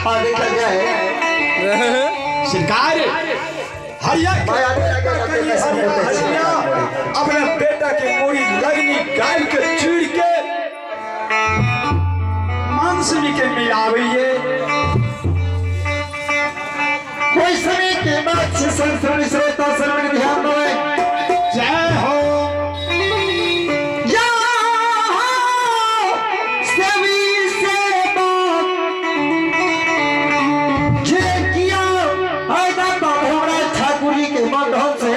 हाँ देखा जाए सरकार हरिया भाई आगे आगे आगे हरिया हरिया अपने बेटा के मोरी लगनी गाय के चीर के मांस भी के मिलावे। कोई समय के बाद संस्मरण श्रोता श्रवण ध्यान दे। जय हो। या सभी सेवा जे किया दाता धर्मराज ठाकुर जी के मन धन से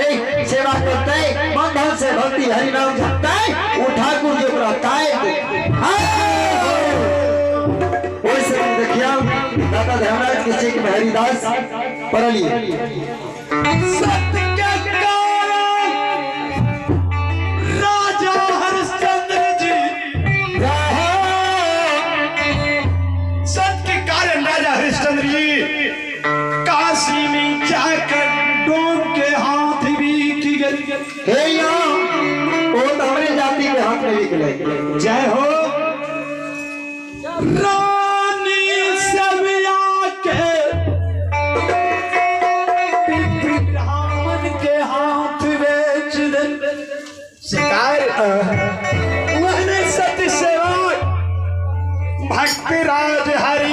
सेवा करते, मन धन से भक्ति हरि नाम जपते, वो ठाकुर जी ओकरा ताय दे। ओहि समय देखिया दादा धर्मराज के चेक में हरिदास पढ़लिए। सत्य के कारण राजा हरिश्चंद्र जी, सत्य के कारण राजा हरिश्चंद्र जी काशी में जाकर डोम के हाथ भी की गई। हे यहाँ वो तो हमारे जाति के हाथ में निकले। जय हो। रानी सब आके ब्राह्मण के हाथ बेच दे। शिकार वहने सत्य सेवा भक्त राज हरि